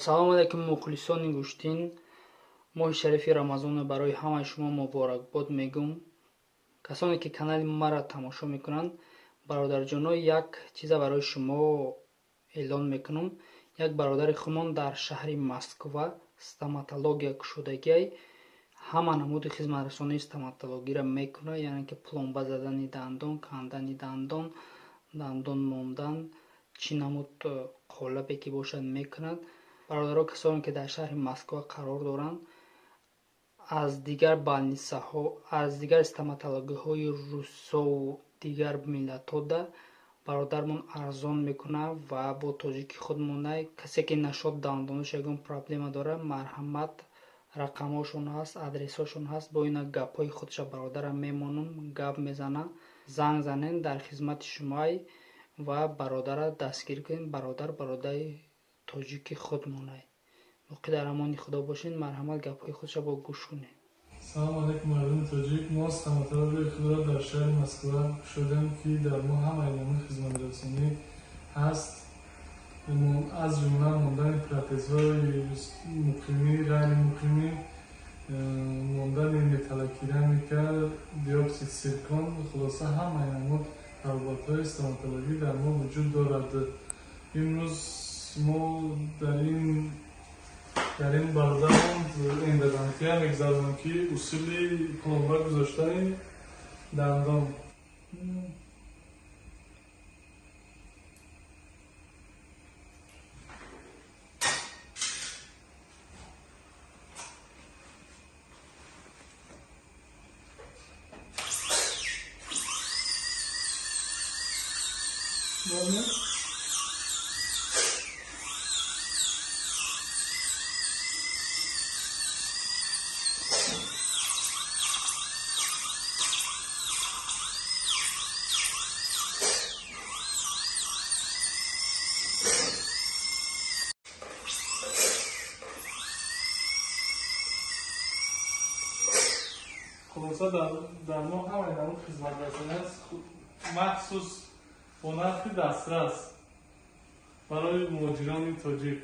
Салому алайкум, мухлисони гӯштин. Моҳи шарифи Рамазонро барои ҳамаи шумо муборакбод мегӯм. Касоне ки канали маро тамошо мекунанд, бародарҷоно, як чиза барои шумо эълон мекунам. Як бародари худмон дар шаҳри Москва стоматология кушодагиай, ҳама намуди хизматрасонии стоматологиро мекунад, яъне ки пломба задани дандон, кандани дандон, дандон мондан, чӣ намуд қолабе ки бошад мекунад. Бародаро, касоне ки дар шаҳри Москва қарор доранд, аз дигар больницаҳо, аз дигар стоматологияҳои русову дигар миллатҳода бародармон арзон мекунад ва бо тоҷики худмонай. Касе ки нашод дандонаш ягон проблема дорад, марҳамат, рақамҳошон ҳаст, адресҳошон ҳаст. Бо ина гапҳои худша бародарам мемонам, гап мезана. Занг занен, дар хизмати шумоай ва бародара дастгирӣ кунед. Бародар бародари тоҷики худмонай. Боқӣ дар амони Худо бошед. Марҳамат, гапҳои худша бо гӯш кунед. Салом алейкум, мардуми тоҷик. Мо стоматологияи худро дар шаҳри Москва кушодем, ки дар мо ҳамаи намуди хизматрасонӣ ҳаст, аз ҷумла мондани протезҳои муқимӣ, ғайримуқимӣ, мондани металлокерамика, диоксид сиркон, хулоса ҳамаи намуд талаботҳои стоматологӣ дар мо вуҷуд дорад. Имрӯз мо дар ин бародарон эндодонтия мегузаронем, ки усули пломба гузоштани дандон. Хулоса, дар мо ҳамаи намуд хизматрасонӣ аст, махсус бо нархи дастрас барои муҳоҷирони тоҷик.